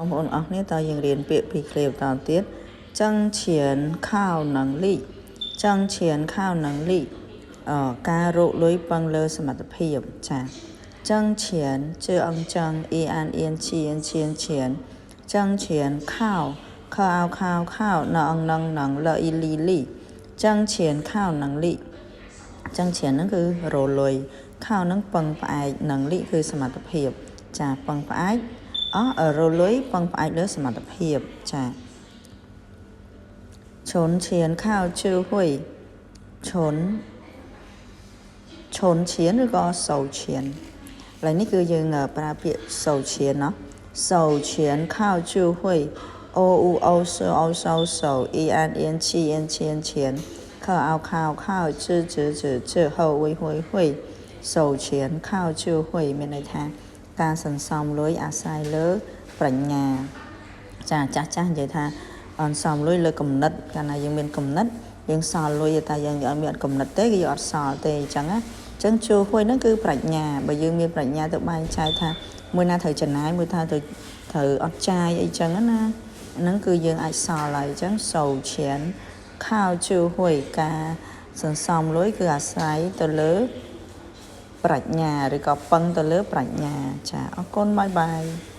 បងប្អូនអស់គ្នាតើយើងរៀនពាក្យពីរឃ្លាបន្តទៀត 挣钱靠能力挣钱靠能力អការរកលុយពឹងលើសមត្ថភាពចា挣钱ជឺអងចឹងអ៊ីអានអៀនឈៀនឈៀនឈៀន挣钱靠ខអោខោខោណអងណងណងលអ៊ីលីលី挣钱靠能力 ចឹងច្រើនហ្នឹងគឺរលុយខោហ្នឹងពឹងផ្អែក能力គឺសមត្ថភាពចាពឹងផ្អែកអស់រលុយពឹងផ្អែកលើសមត្ថភាពចា存钱靠智慧存存钱ឬក៏省钱ឥឡូវនេះគឺយើងប្រើពាក្យ省钱ណោះ省钱靠智慧អូអ៊ូអូសអូសោសោអ៊ីអានអៀនឈីអៀនឈៀនឈៀនខអោខោខោជឺជឺជឺជឺហូវីហ៊ុយហ៊ុយ省钱靠智慧មានន័យថាការសន្សំលុយអាស្រ័យលើប្រាជ្ញាចាចាស់ចាស់និយាយថាអន្សំលុយលើគំនិតកាលណាយើងមានគំនិតយើងសល់លុយតែយើងអត់មានគំនិតទេគឺយើងអត់សល់ទេអញ្ចឹងណាអញ្ចឹងជួហួយហ្នឹងគឺប្រាជ្ញាបើយើងមានប្រាជ្ញាទៅបែងចែកថាមួយណាត្រូវចំណាយមួយថាត្រូវត្រូវអត់ចាយអីចឹងណាហ្នឹងគឺយើងអាចសល់ហើយអញ្ចឹង省錢靠智慧ការសន្សំលុយគឺអាស្រ័យទៅលើប្រាជ្ញាឬក៏ពឹងទៅលើប្រាជ្ញាចាអរគុណ bye bye.